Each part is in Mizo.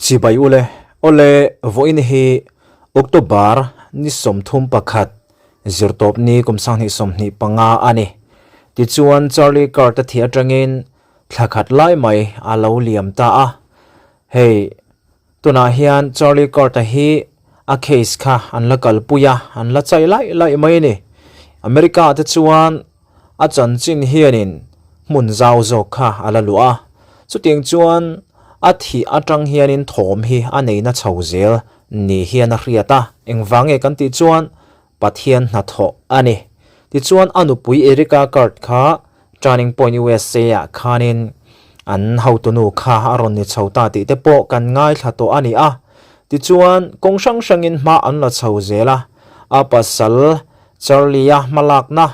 Chibai ule, Awle, vawiin hi October ni 31, zirtawp ni kum 2025 a ni. Tichuan Charlie Kirk-a thih atangin thla khat lai mai a lo liam ta a. Hei, tunah hian Charlie Kirk-a hi a case kha an la kalpui a, an la chai laih laih mai a ni. America-ah te chuan A chanchin hianin hmun zau zawk kha a la luah a, chutiang chuan a thih atang hianin thawm hi a neina chho zel ni hian a hriat a, engvang nge kan tih chuan Pathian hnathawh a ni. Tichuan a nupui Erika Kurt kha Turning Point USA ah khanin an hotunu kha a rawn ni chho ta tih te pawh kan ngaithla tawh a ni a. Tichuan kawng hrang hrangin hma an la chho zel a, a pasal Charlie-a hmalakna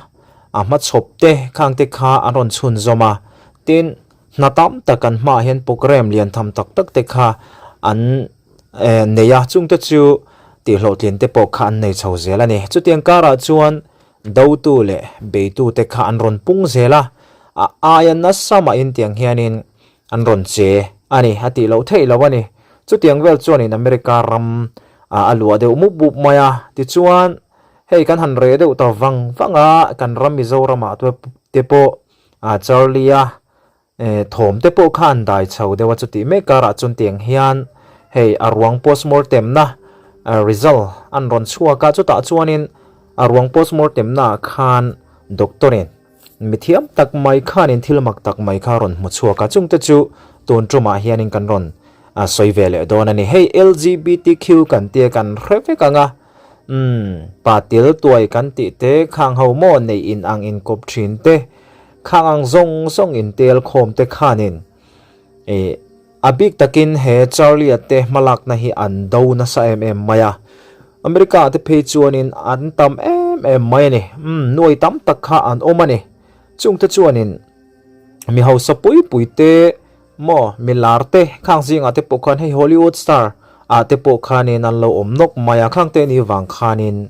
a hmachhawp te khang te kha an rawn chhunzawm a, tin hna tam tak an hmaah hian programme lian tham tak tak te kha an nei a, chungte chu tihhlawhtlin te pawh kha an nei chho zel a ni. Chutiang karah chuan dotu leh beitu te kha an rawn pung zel a, a aia nasa mahin tiang hianin an rawn che a ni, a tih loh theih loh a ni. Chutiang vel chuanin America ram a luah deuh mup mup mai a, tichuan Hei kan han reh deuh ta vang vang a, kan ram Mizoramah te pawh Charlie-a thawm te pawh kha an dai chho deuh a, chutih mek karah chuan tiang hian hei a ruang postmortem na result an rawn chhuak a, chutah chuanin a ruang postmortem naah khan doctor-in Mithiam tak mai khanin thil mak tak mai kha rawn hmu chhuak a, chungte chu tun tumah hianin kan rawn sawi ve leh dawn a ni. Hei LGBTQ kan tia kan hre vek ang a, umm pa til tuai kan tih te, khang ho maw neih in ang inkawp thin te, khang ang zawng zawng intel khawm te khanin ih A bik takin he Charlie-a te hmalakna hi an do nasa em em mai a. America-ah te phei chuanin an tam em em mai a ni. Umm, nuai tam tak kha an awm a ni. Chungte chuanin mi hausa pui pui te maw, mi lar te khang zingah te pawh khan hei Hollywood star ah te pawh khanin an lo awm nawk mai a. Khang te ni vang khanin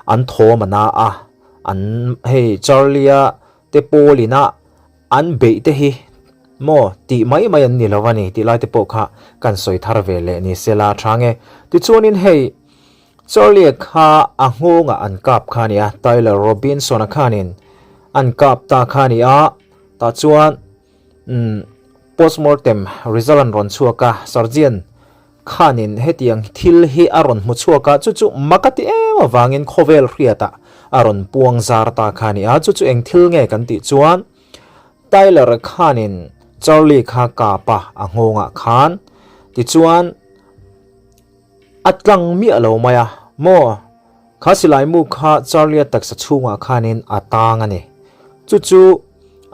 an thawm a na a. An hei Charlie-a te pawlina An beih te hi maw tih mai mai an ni lo a ni tih lai te pawh kha kan sawi thar ve leh ni se la tha nge. Tichuanin hei Charlie kha a nghawngah an kap kha a ni a, Tyler Robinson-a khanin an kap ta kha a ni a, tah chuan umm postmortem result an rawn chhuak a, surgeon Khanin hetiang thil hi a rawn hmu chhuak a, chu chu mak a ti em avangin khawvel hriatah a rawn puang zar ta kha a ni a, chu chu eng thil nge kan tih chuan Tyler khanin Charlie kha kap a, a nghawngah khan tichuan a tlang miah lo mai a, maw kha silai mu kha Charlie-a taksa chhungah khanin a tang a ni, chu chu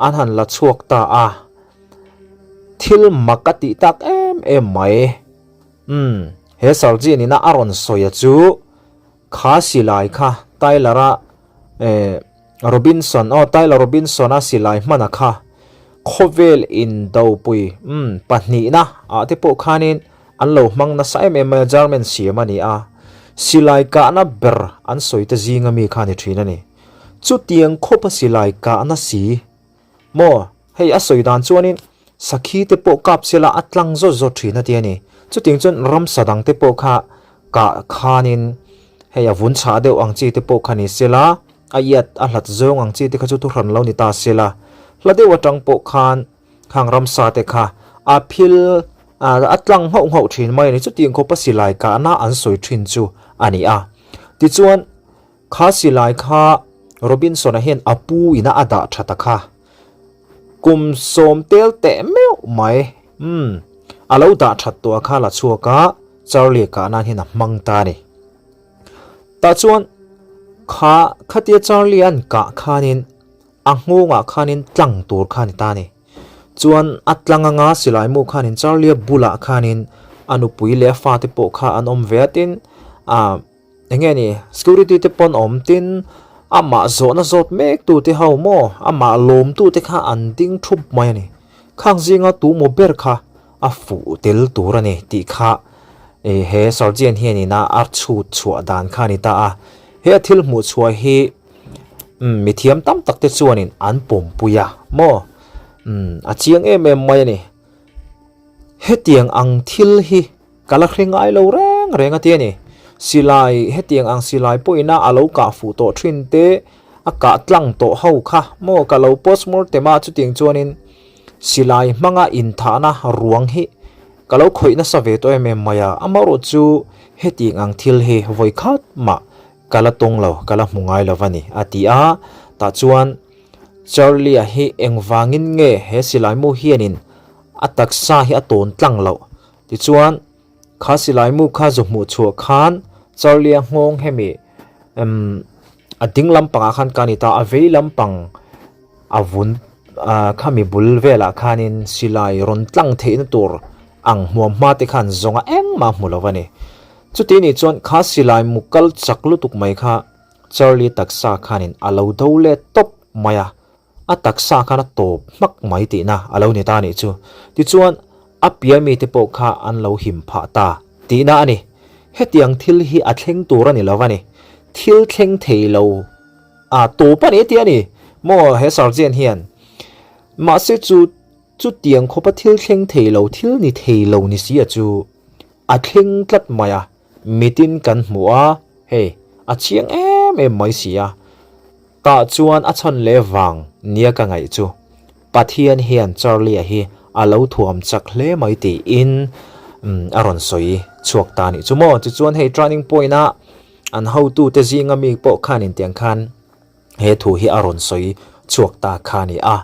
an han la chhuak ta a. Thil mak a tih tak em em mai. Umm, he Sergeant ina a rawn sawi a chu kha silai kha Tyler-a eh Robinson aw Tyler Robinson-a silai hmana kha khawvel indopui umm pahnihna ah te pawh khanin an lo hmang nasa em em mai a, German siam a ni a, silai kahna ber an sawi te zinga mi kha a ni thin a ni. Chutiang khawpa silai kahna si Maw, hei a sawi dan chuanin sakhi te pawh kap sela a tlang zawt zawt thin a ti a ni. Chutiang chuan ramsa dang te pawh kha kah khanin hei a vun chhah deuh ang chi te pawh kha ni sela, a iat a hlat zawng ang chi te kha chu thuhran lo ni ta sela, hla deuh atang pawh khan khang ramsa te kha a phil a tlang nghauh nghauh thin mai a ni. Chutiang khawpa silai kahna an sawi thin chu a ni a. Tichuan. Kha silai kha Robinson-a hian a pu ina a dah tha ta kha. Kum sawm tel teh meuh mai. Umm, a lo dah that tawh a kha la chhuak a, Charlie kah nan hian a hmang ta a ni. Tah chuan kha khatia Charlie an kah khanin a nghawngah khanin tlang tur kha a ni ta a ni. Chuan a tlang anga silai mu khanin Charlie-a bulah khanin a nupui leh a fate pawh kha an awm ve a tin, ah, Eng nge ni, security te pawn awm tin amah zawhna zawt mek tu te ho maw, amah lawm tu te kha an ding thup mai a ni. Khang zinga tu maw ber kha a fuh tel tur a ni tih kha he surgeon hian ina a chhut chhuah dan kha a ni ta a. He a thil hmuh chhuah hi mithiam tam tak te chuanin an pawmpui a maw, a chiang em em mai a ni. Hetiang ang thil hi. Ka la hre ngai lo reng reng a ti a ni. Silai, hetiang ang silai pawhin a a lo kah fuh tawh thin te, a kah tlang tawh ho kha maw ka lo postmortem a chutiang chuanin silai hmanga inthahna ruang hi ka lo khawih nasa ve tawh em em mai a, amaherawh chu hetiang ang thil hi vawi khat mah ka la tawng lo, ka la hmu ngai lo a ni a ti a, tah chuan Charlie-a hi engvangin nge he silai mu hianin a taksa hi a tawn tlang loh Tichuan, kha silai mu kha zu hmuh chhuah khan Charlie-a nghawng hemi umm a ding lampangah khan ka ni ta, a vei lampang a vun ah khami bul velah khanin silai rawn tlang theihna tur ang hmuam hma te khan zawnga engmah hmu lo a ni. Chuti nih chuan kha silai mu kal chak lutuk mai kha Charlie taksa khanin a lo do let tawp mai a. A taksa khan a tawp hmak mai tihna a lo ni ta a nih chu. Tichuan, a pian mite pawh kha an lo him phah ta tihna a ni. Hetiang thil hi a thleng tur a ni lo a ni. Thil thleng thei lo a tawp a ni tih a ni maw he sergeant hian. Mahse chu chutiang khawpa thil thleng thei lo thil ni thei lo ni si a chu a thleng tlat mai a. Mitin kan hmu a, hei a chiang em em mai si a. Tah chuan a chhan leh vang nia ka ngaih chu Pathian hian Charlie-a hi a lo thuam chak hle mai tiin a rawn sawi chhuak ta nih chu maw. Tichuan hei turning point-a an hotute zinga mi pawh khan intiang khan he thu hi a rawn sawi chhuak ta kha a ni a.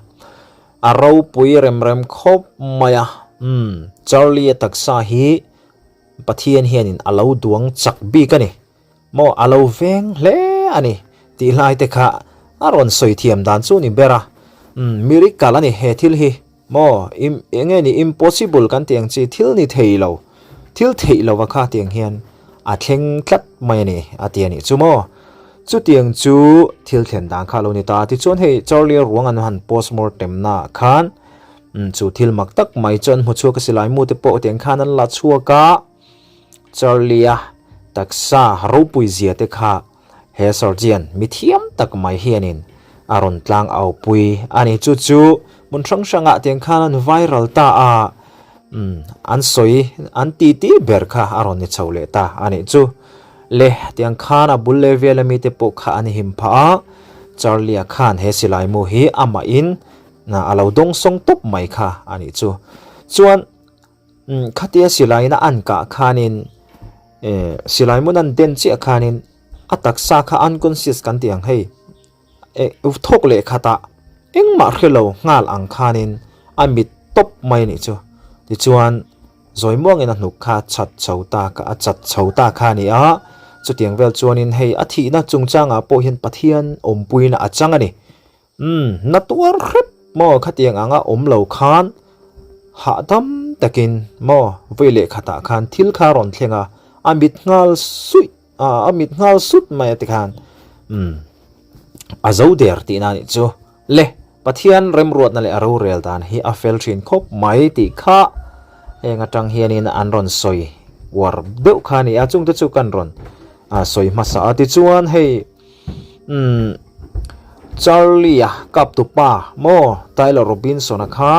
A ropui rem rem khawp mai a, umm Charlie-a taksa hi Pathian hianin a lo duang chak bik a ni. Maw a lo veng hle a ni tih lai te kha a rawn sawi thiam dan chu ni ber a, umm miracle a ni he thil hi maw im eng nge ni impossible kan tih ang chi thil ni thei lo thil theih lo a kha tiang hian a thleng tlat mai a ni a ti a nih chu maw chutiang chu thil thlen dan kha a lo ni ta tichuan hei Charlie ruang an han postmortem na ah khan umm chu thil mak tak mai chu an hmu chhuak a silai mu te pawh tiang khan an la chhuak a. Charlie-a taksa ropui zia te kha he surgeon mi thiam tak mai hianin a rawn tlang au pui a ni. Chu chu hmun hrang hrangah tiang khan an viral ta a, umm an sawi an titi ber kha a rawn ni chho leh ta a nih chu. Le tiang khan a bul leh vel ami te pawh kha an him phah a, Charlie-a khan he silai mu hi amahin a lo dawngsawng tawp mai kha a nih chu. Chuan. Umm khatia silaiin a an kah khanin eh silai hmun an den chiah khanin a taksa kha unconscious kan tih ang hei eh thawk leh khatah engmah hre lo nghal ang khanin a mit tawp mai a nih chu tichuan zawi muangin a hnuk kha chat chho ta kha a chat chho ta kha a ni a chutiang vel chuanin hei a thihna chungchangah pawh hian Pathian awmpuina a chang a ni. Umm, na tuar hrep maw khatiang anga awm lo khan hahdam takin maw vawi leh khatah khan thil kha a rawn thleng a, a mit nghal suih a, a mit nghal sut mai a tikhan umm a zo der tihna a nih chu. Le, Pathian remruatna leh a rorel dan hi a fel thin khawp mai tih kha heng atang hianin an rawn sawi uar deuh kha a ni a, chungte chu kan rawn sawi hmasa a tichuan hei Umm Charlie-a kap tu pa maw Tyler Robinson-a kha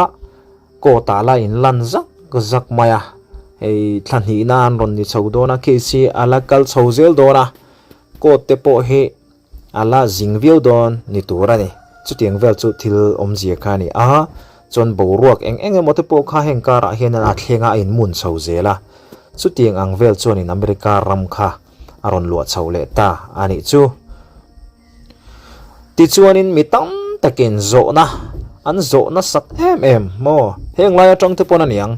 court ah la in lan zak zak mai a, hei thla hnihna an rawn ni chho dawn a case hi a la kal chho zel dawn a, court te pawh hi a la zing viau dawn ni tur a ni. Chutiang vel chu thil awmzia kha a ni a, chuan boruak eng eng emaw te pawh kha heng karah hian a thleng a, a inmun chho zel a, chutiang ang vel chuanin America ram kha a rawn luah chho leh ta a nih chu. Tichuanin mi tam takin zawhna an zawh nasat em em maw? Heng lai atang te pawn a niang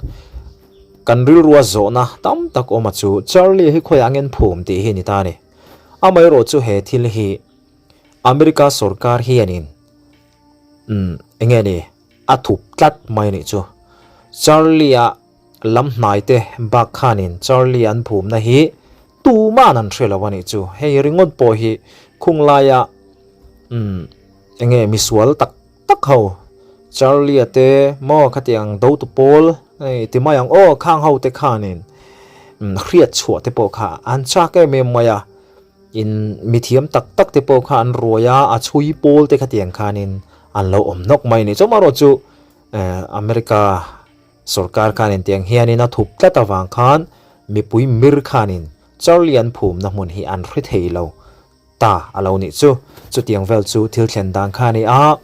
kan rilrua zawhna tam tak awm a chu Charlie hi khawiah ngen phum tih hi ni ta a ni. Amaherawh chu he thil hi America sorkar hianin umm enge ni a thup tlat mai a nih chu. Charlie-a Lam hnai te bak khanin Charlie an phumna hi tuman an hre lo a nih chu. Hei ringawt pawh hi khung laia umm enge misual tak tak ho Charlie-a te maw khatiang do tu pawl hei ti mai ang aw khang ho te khanin umm hriat chhuah te pawh kha an chak em em mai a. In mithiam tak tak te pawh kha an ruai a, a chhui pawl te khatiang khanin an lo awm nawk mai a ni. Chawmarawh chu eh America. Sorkar khan intiang hianin a thup tlat avang khan mipui mir khanin Charlie an phumna hmun hi an hre thei lo ta a lo nih chu. Chutiang vel chu thil thlen dan kha a ni a,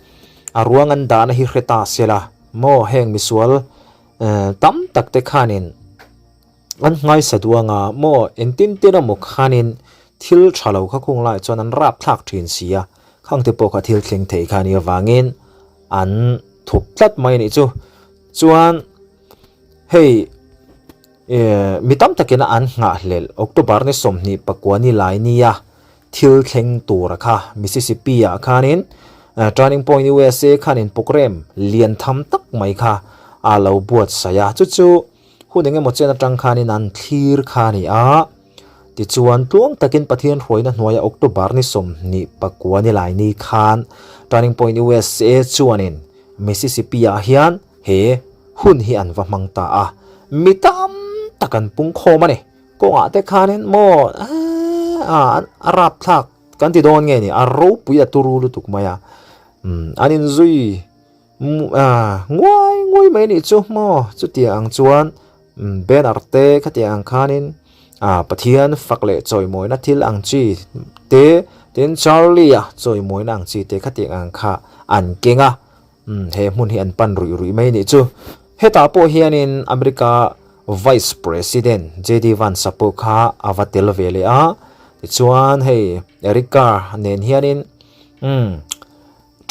a ruang an dahna hi hre ta sela maw heng misual tam tak te khanin an nghaisa duang a maw engtin tin emaw khanin thil tha lo kha khung laiah chuan an rap thlak thin si a, khang te pawh kha thil thleng thei kha a nih avangin an thup tlat mai a nih chu. Chuan hei eh mi tam takin an nghahhlelh October ni 29 ni lai nia thil thleng tura kha Mississippi ah khanin Turning Point USA khanin program lian tham tak mai kha a lo buatsaih a, chu chu hun engemaw chen atang khanin an thlir kha a ni a. Tichuan, tluang takin Pathian hruaina hnuaia October ni 29 ni lai ni khan Turning Point USA chuanin Mississippi-ah hian he hun hi an va hmang ta a. Mi tam tak an pung khawm a ni. Kawngah te khanin maw a rapthlak kan ti dawn nge ni, a ropui a turu lutuk mai a. An inzui Nguai nguai mai nih chu maw chutiang ang chuan banner te khatiang ang khanin ah Pathian fak leh chawimawina thil ang chi te tin Charlie-a chawimawina ang chi te khatiang ang kha an keng a he hmun hi an pan ruih ruih mai nih chu. Hetah pawh hianin America Vice President JD Vance-a pawh kha a va tel ve leh a tichuan hei Eric Carr nen hianin umm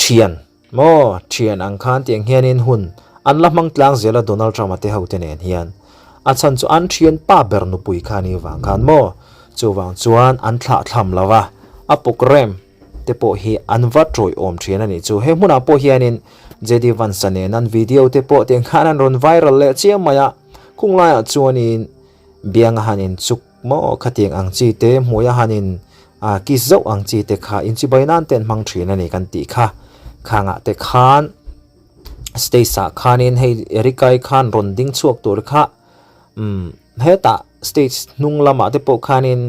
thian Maw, thian ang khan tiang hianin hun an la hmang tlang zel a Donald Trump-a te hote nen hian. A chhan chu an thian pa ber nupui kha ni vang khan maw? Chuvang chuan an thlah thlam lo va, a puk rem te pawh hi an va tawiawm thian a nih chu. He hmunah pawh hianin JD Vance-a nen an video te pawh tiang khan an rawn viral leh chiam mai a, khung laiah chuanin bianga han inchuk Maw khatiang ang chi te hmui a hanin a kiss zauh ang chi te kha inchibai nan te an hmang thin a ni kan tih kha. Khangah te khan stage ah khanin hei Erica-i khan rawn ding chhuak tur kha umm hetah stage hnung lamah te pawh khanin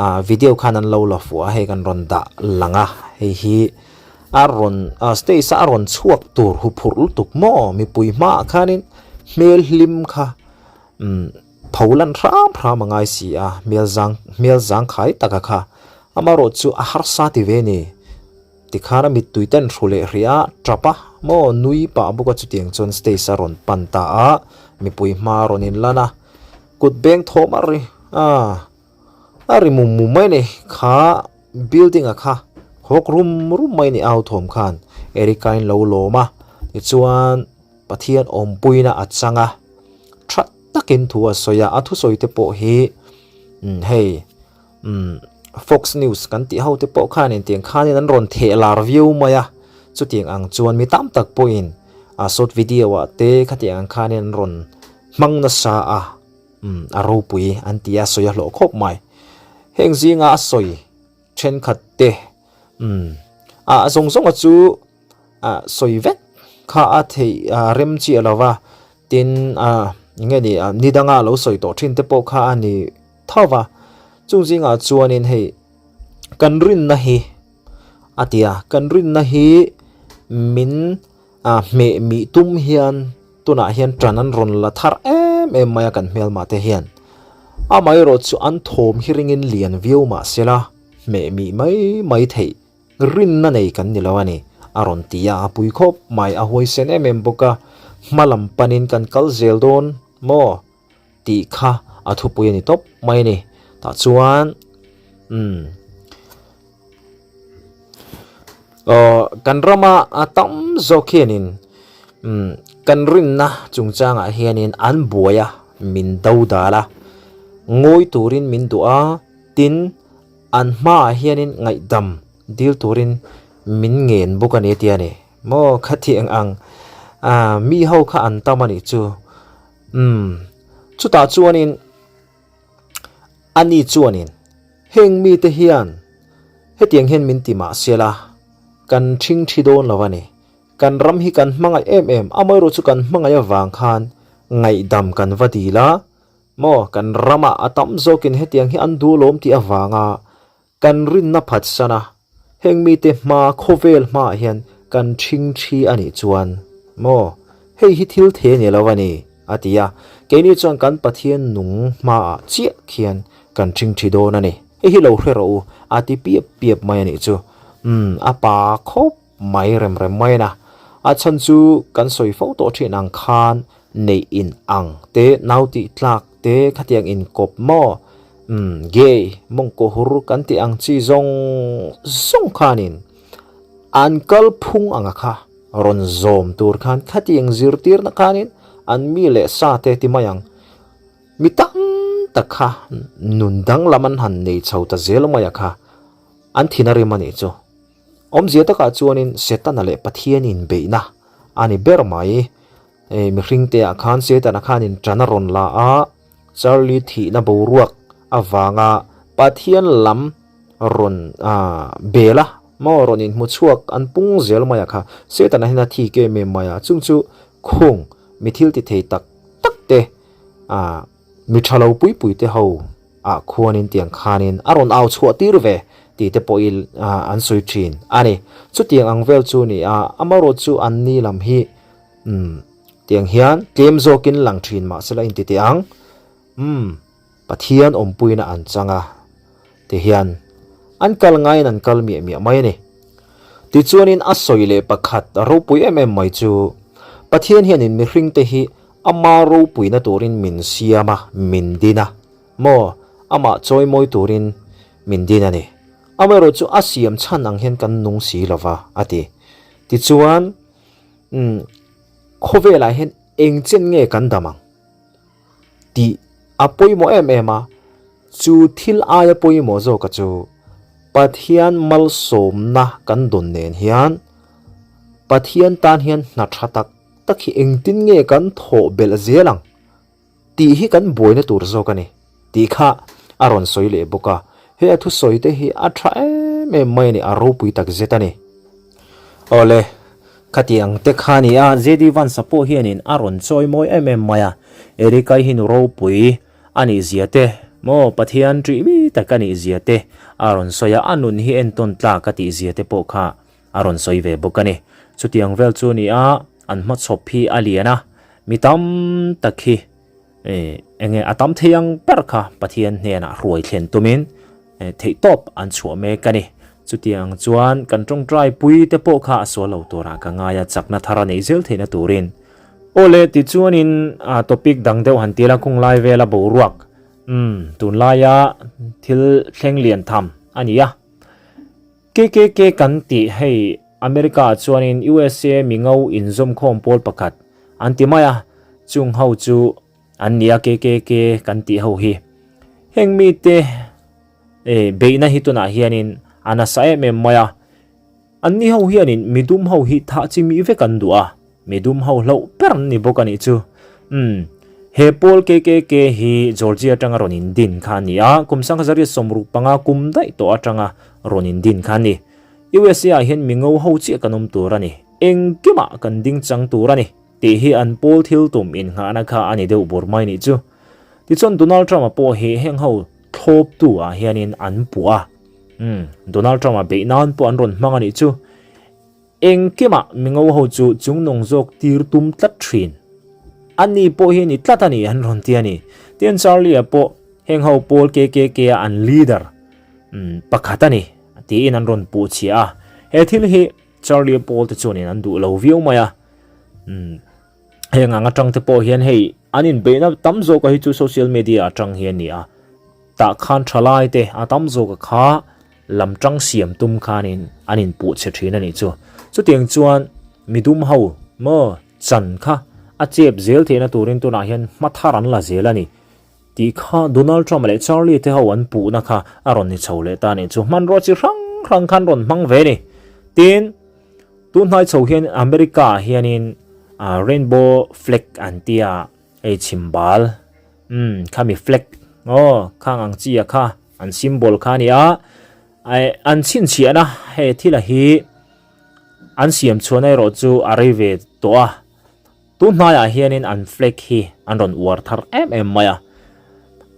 ah video khan an lo la fuh a hei kan rawn dah lang a hei hi a rawn ah stage a a rawn chhuak tur huphurh lutuk maw mipui hmaah khanin hmel hlim kha umm. Tho lan hram hram a ngai si a, hmel zang hmel zang khai taka kha amarawh chu a harsa ti ve ni. Tikhan a mittui ten hru leh hrih a, tap a, maw nui pah bawk a chutiang chuan stage a rawn pan ta a, mipui hma a rawn inlan a, kut beng thawm a ri a, a ri mum mum mai ni, kha building a kha hawk rum rum mai ni au thawm khan Erica-in lo lawm a, tichuan Pathian awmpuina a chang a, tha takin thu a sawi a, a thusawi te pawh hi umm hei umm Fox News kan tih ho te pawh khanin tiang khanin an rawn theh lar viau mai a, chutiang ang chuan mi tam tak pawhin a short video ah te khatiang ang khanin an rawn hmang nasa a, umm a ropui an ti a sawi a hlawh khawp mai. Heng zinga a sawi thenkhat te umm a zawng zawnga chu ah sawi vek kha a theih ah rem chiah lo va tin ah eng nge ni ah ni danga lo sawi tawh thin te pawh kha a ni tho va chung zingah chuanin hei kan rinna hi a ti a kan rinna hi min ah hmeh mih tum hian tunah hian tan an rawn la thar em em mai a kan hmelmah te hian amaherawh chu an thawm hi ringin lian viau mahsela hmeh mih mai mai theih. Rinna nei kan ni lo a ni, a rawn ti a, a pui khawp mai, a huaisen em em bawk a, hma lam panin kan kal zel dawn maw tih kha a thupui a ni tawp mai a ni. Tah chuan umm aw kan rama a tam zawk hianin umm kan rinna chungchangah hianin an buai a, min do dal a, ngawi turin min duh a, tin An hmaah hianin ngaihdam dil turin min ngen bawk a ni tia ni. Maw khatiang ang ah mi ho kha an tam a nih chu. Umm chutah chuanin ani chuanin heng mite hian hetiang hian min ti mah se la kan ṭhing ṭhi dawn lo a ni. Kan ram hi kan hmangaih em em amaherawh chu kan hmangaih avang khan ngaihdam kan va dil a. Maw, kan ramah a tam zawkin hetiang hi an duh lawm tih avanga kan rinna phatsan a, heng mite hma khawvel hmaah hian kan ṭhing ṭhi a nih chuan maw, hei hi thil the ni lo a ni, a ti a. Keini chuan kan Pathian nung hmaah chiah khian kan ṭhingṭhi dawn a ni. Hei hi lo hre rawh u, a ti piap piap mai a nih chu. Umm, a pa khawp mai rem rem mai a na. A chhan chu kan sawi fo tawh ṭhin ang khan neih in ang te, nau tih tlak te, khatiang inkawp maw, umm, gay, mawngkaw hur kan tih ang chi zawng zawng khanin an kalphung anga kha. Rawn zawm tur khan khatiang zirtirna khanin an mi leh sa te ti mai ang. Mi tam tak kha nun danglam an han nei chho ta zel mai a kha an thin a rim a nih chu. Awmzia takah chuanin Setana leh Pathian inbeihna a ni ber mai. Mihring te ah khan Setana khanin ṭan a rawn la a, Charlie thihna boruak avanga Pathian lam rawn bel a maw rawn inhmu chhuak an pung zel mai a kha Setana hian a thik em em mai a, chung chu khung mi thil ti thei tak tak te mi tha lo pui pui te ho ah khuanin tiang khanin a rawn au chhuah tir ve tih te pawh i an sawi thin a ni. Chutiang ang vel chu ni a, amaherawh chu an ni lam hi umm tiang hian tlem zawkin lang thin mahsela inti teh ang umm Pathian awmpuina an chang a ti hian an kal ngaiin an kal miah miah mai a ni. Tichuanin a sawi leh pakhat ropui em em mai chu Pathian hianin mihringte hi ama ropuina turin min siam a, min din a, maw amah chawimawi turin min din a ni. Amaherawh chu a siam chhan ang hian kan nung si lova a ti. Tichuan umm khawvelah hian eng chen nge kan dam ang? Tih a pawimawh em em a, chu thil aia pawimawh zawka chu Pathian malsawmna kan dawn nen hian Pathian tan hian hna tha tak tak hi engtin nge kan thawh belh zel ang tih hi kan buaina tur zawk a ni tih kha a rawn sawi leh bawk a, he a thusawi te hi a tha em em mai a ni, a ropui tak zet a ni. Awle, khatiang te kha a ni a, JD Vance-a pawh hianin a rawn chawi mawi em em mai a, Erica-i hi nu ropui a nih zia te, maw Pathian ṭih mi tak a nih zia te a rawn sawi a, a nun hi entawn tlak a tih zia te pawh kha a rawn sawi ve bawk a ni. Chutiang vel chu a ni a, an hmachhawp hi a lian a, mi tam tak hi eng nge a tam thei ang ber kha Pathian hnenah hruai thlen tumin theihtawp an chhuah mek a ni. Chutiang chuan kan tawngtai pui te pawh kha a sual lo turah ka ngai a, chakna thar a neih zel theihna turin. Aw le, tichuanin topic dang deuh han ti la, khung lai vela boruak, umm, tunlaia thil thleng lian tham a ni a. KKK kan tih hei America ah chuanin USA mingo inzawmkhawm pawl pakhat an ti mai a, chung ho chu an ni a KKK kan tih ho hi. Heng mite beihna hi tunah hianin a nasa em em mai a, anni ho hianin midum ho hi thah chi mi vek an duh a, Midum ho hlauh ber an ni bawk a nih chu. Umm, he pawl KKK hi Georgia atanga rawn indin kha a ni a, kum sangkhazaria 65 kum daih tawh atanga rawn indin kha a ni. USA ah hian mingo ho chiah kan awm tur a ni, engkimah kan ding chang tur a ni tih hi an pawl thil tum innghahna kha a ni deuh bur mai nih chu. Tichuan Donald Trump-a pawh hi heng ho thlawptu ah hianin an puh a, umm, Donald Trump-a beih nan pawh an rawn hmang a nih chu. Engkimah mingo ho chu chungnung zawk tir tum tlat thin. A ni pawh hi a ni tlat a ni an rawn ti a ni. Tin Charlie-a pawh heng ho pawl KKK-a an leader pakhat a ni tiin an rawn puh chhiah a. He thil hi Charlie-a pawl te chuanin an duh lo viau mai a. Heng ang atang te pawh hian hei an inbeihna tam zawka hi chu social media atang hi a ni a. Tah khan thalai te a tam zawka kha lam tang siam tum khanin an inpuh chhe thin a nih chu. Chutiang chuan midum ho maw chan kha a chep zel theihna turin tunah hian hma thar an la zel a ni tih kha Donald Trump leh Charlie te ho an puhna kha a rawn ni chho leh ta a nih chu. Hmanraw chi hrang hrang khan rawn hmang ve a ni. Tin, tun hnai chho hian America ah hianin Rainbow Flag an tia hei chhimbal umm khami flag aw khang ang chi a kha an symbol kha a ni a eh an chhinchhiahna hei thil a hi an siam chhuahna erawh chu a rei ve tawh a tun hnaiah hianin an flag hi an rawn uar thar em em mai a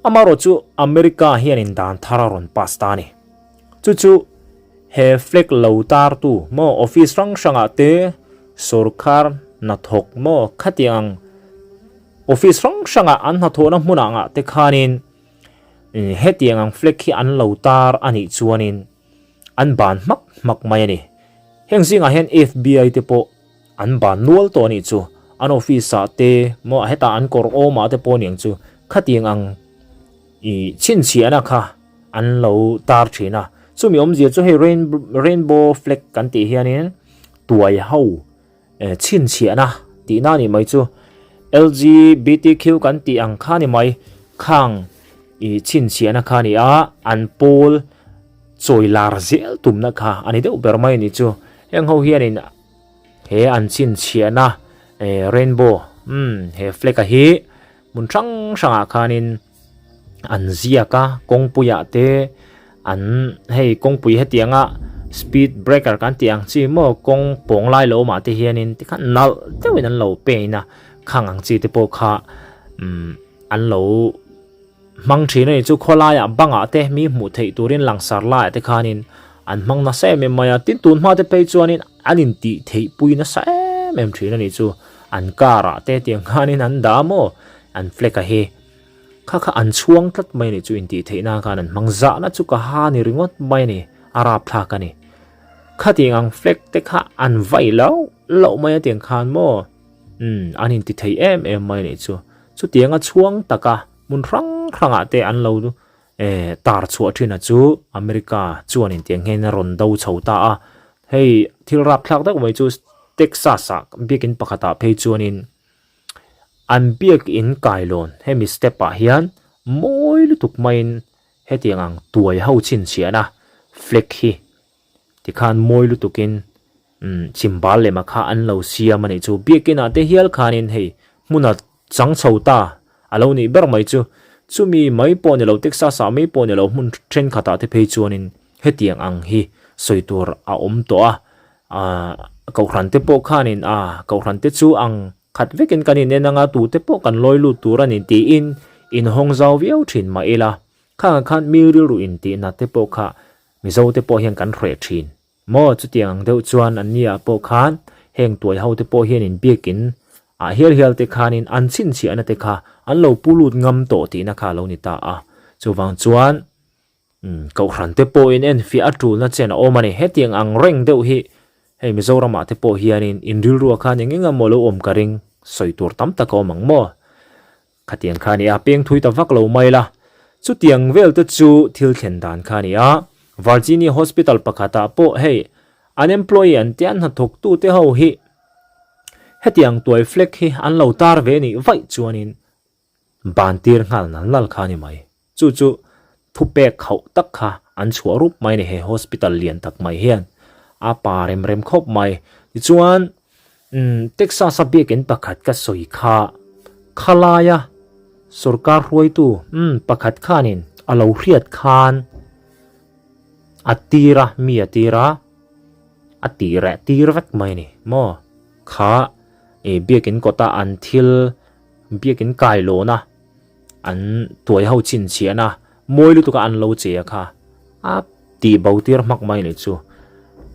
amaherawh chu America hianin dan thar a rawn pass ta a ni chu chu he flag lo tar tu maw office hrang hrangah te sorkar hnathawk maw khatiang. Office hrang hrangah an hnathawhna hmunah ngah te khanin hetiang ang flag hi an lo tar a nih chuanin an ban hmak hmak mai a ni. Heng zingah hian FBI te pawh an ban nual tawh a nih chu. An office ah te maw hetah an kawr awmah te pawh aniang chu khatiang ang ih chhinchhiahna kha an lo tar thin a. Chumi awmzia chu hei rainbow flag kan tih hianin tuai ho chhinchhiahna tihna a nih mai chu. LGBTQ kan tih ang kha a ni mai. Khang ih chhinchhiahna kha a ni a, an pawl chawi lar zel tumna kha a ni deuh ber mai a nih chu. Heng ho hianin he an chhinchhiahna rainbow umm he flag a hi hmun hrang hrangah khanin an ziak a kawngpuiah te an hei kawngpui hetianga speed breaker kan tih ang chi maw kawng pawng lai lo awmah te hianin tikhan nalh deuhin an lo paint a khang ang chi te pawh kha umm an lo hmang thin a ni chu khawlaiah bangah te mi hmuh theih turin langsar laiah te khanin an hmang nasa em em mai a tin tun hma te phei chuanin an intih theih pui nasa em em thin a ni chu an car ah te tiang khanin an dah a maw an flag a hi kha kha an chhuang tlat mai a ni chu intih theih na khan an hmang zahna chu ka ha ni ringawt mai a ni a rapthlak a ni khatiang ang flag te kha an vai loh loh mai a tiang khan maw umm an inti thei em em mai a nih chu chutianga chhuang taka hmun hrang hrangah te an lo eh tar chhuah thin a chu America chuan intiang hian a rawn do chho ta a hei thil rapthlak deuh mai chu Texas ah biakin pakhatah phei chuanin an biakin kailawn hemi step ah hian mawi lutuk maiin hetiang ang tuai ho chhinchhiahna flag hi tikhan mawi lutukin umm chhimbal lema kha an lo siam a nih chu biakin ah te hial khanin hei hmuna chang chho ta a lo nih ber mai chu chumi mai pawh ni lo Texas ah mai pawh ni lo hmun thenkhat ah te phei chuanin hetiang ang hi sawi tur a awm tawh a ahh kohhran te pawh khanin ah kohhran te chu ang khat vekin kan inen anga tute pawh kan lawi lut tur a ni tiin inhawng zau viau thin mah ila khangah khan mi rilru intihna te pawh kha Mizo te pawh hian kan hreh thin. Maw chutiang ang deuh chuan an ni ah pawh khan heng tuai ho te pawh hian in biakin ah hial hial te khanin an chhinchhiahna te kha an lo pu lut ngam tawh tihna kha a lo ni ta a. Chuvang chuan umm kohhran te pawhin enfiah a tulna chen a awm a ni. Hetiang ang reng deuh hi hei Mizoram ah te pawh hianin in rilru ah khan eng eng emaw lo awm ka ring sawi tur tam tak a awm ang maw? Khatiang kha a ni a, peng thui ta vak lo mai la. Chutiang vel te chu thil thlen dan kha a ni a, Virginia Hospital pakhatah pawh hei an employee an tia an hnathawktu te ho hi hetiang tuai flag hi an lo tar ve nih vaih chuanin ban tir nghal nal nal kha a ni mai. Chu chu thupek khauh tak kha an chhuah rup mai a ni he hospital lian tak mai hian a pa rem rem khawp mai. Tichuan umm Texas a biakin pakhat ka sawi kha khalaia sorkar hruaitu umm pakhat khanin a lo hriat khan a tir a mi a tir a a tih reh tir vek mai a ni maw kha ih biakin kawta an thil biakin kailawn a. An tuai ho chhinchhiahna mawi lutuk a an lo che a kha a tih bo tir hmak mai a nih chu.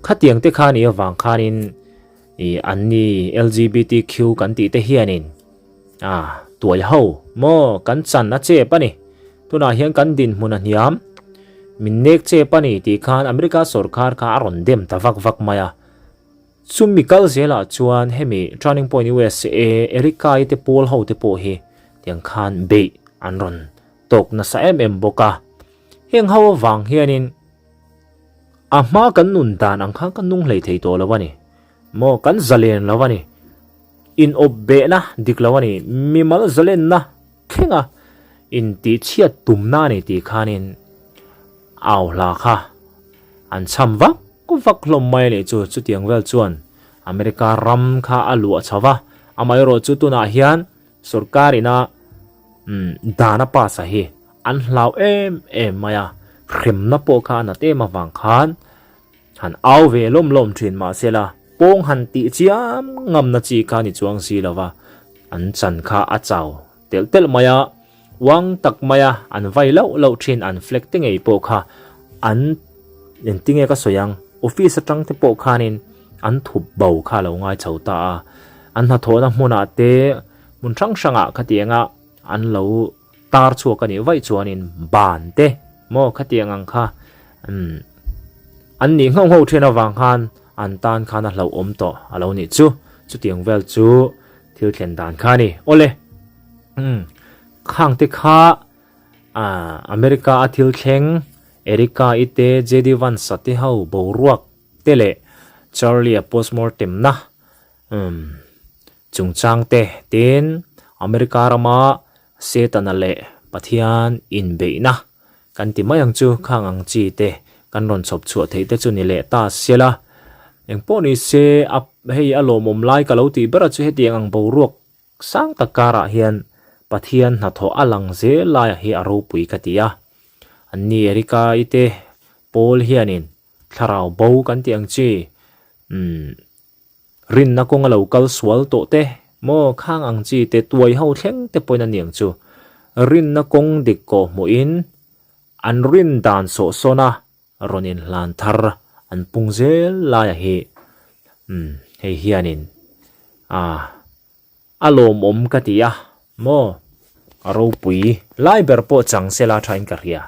Khatiang te kha a nih avang khanin ih an ni LGBTQ kan tih te hianin a tuai ho maw kan chan a chep a ni. Tunah hian kan dinhmun a hniam min nek chep a ni tih khan America sawrkar kha a rawn dem ta vak vak mai a. Chumi kal zelah chuan hemi Turning Point USA Erica-i te pawl ho te pawh hi tiang khan beih an rawn tawk nasa em em bawk a. Heng ho avang hianin a hma kan nun dan ang khan kan nung hlei thei tawh lo a ni. Maw kan zalen lo a ni. Inawp behna dik lo a ni. Mimal zalenna thlenga intihchhiat tumna a ni tih khanin au hla kha an chham vak vak hlawm mai a nih chu. Chutiang vel chuan America ram kha a luah chho va, amaherawh chu tunah hian sorkar ina dan a pass a hi an hlau em em mai a, hremna pawh kha a nat em avang khan han au ve lawm lawm thin mahsela pawng han tih chiam ngamna chi kha ni chuang si lova an chan kha a chau telh telh mai a, uang tak mai a an vai loh loh thin an flag te ngei pawh kha an engtinge ka sawi ang office atang te pawh khanin an thup bo kha a lo ngai chho ta a, an hnathawhna hmunah te. Hmun hrang hrangah khatianga an lo tar chhuak a nih vaih chuanin ban te maw khatiang ang kha umm an nih nghauh nghauh thin avang khan an tan khan a hlauhawm tawh a lo nih chu. Chutiang vel chu thil thlen dan kha a ni. Awle umm khang te kha ah America a thil thleng Erica i te JD Vance-a te ho boruak te leh Charlie-a postmortem na umm Chungchang te tin America rama Setana leh Pathian inbeihna kan ti mai ang chu khang ang chi te kan rawn chhawp chhuah theih te chu ni leh ta sela. Engpawh ni se a hei a lawmawm lai ka lo tih ber a chu hetiang ang boruak sang tak karah hian Pathian hnathawh a lang zel laiah hi a ropui ka ti a. Anni Erica i te pawl hianin thlarau bo kan tih ang chi umm Rinna kawnga lo kal sual tawh te maw khang ang chi te tuai ho thleng te pawhin a niang chu. Rinna kawng dik kawh hmuhin an rin dan sawh sawn a rawn inhlan thar an pung zel laia hi umm hei hianin ah a lawmawm ka ti a maw a ropui lai ber pawh chang sela thain ka hria.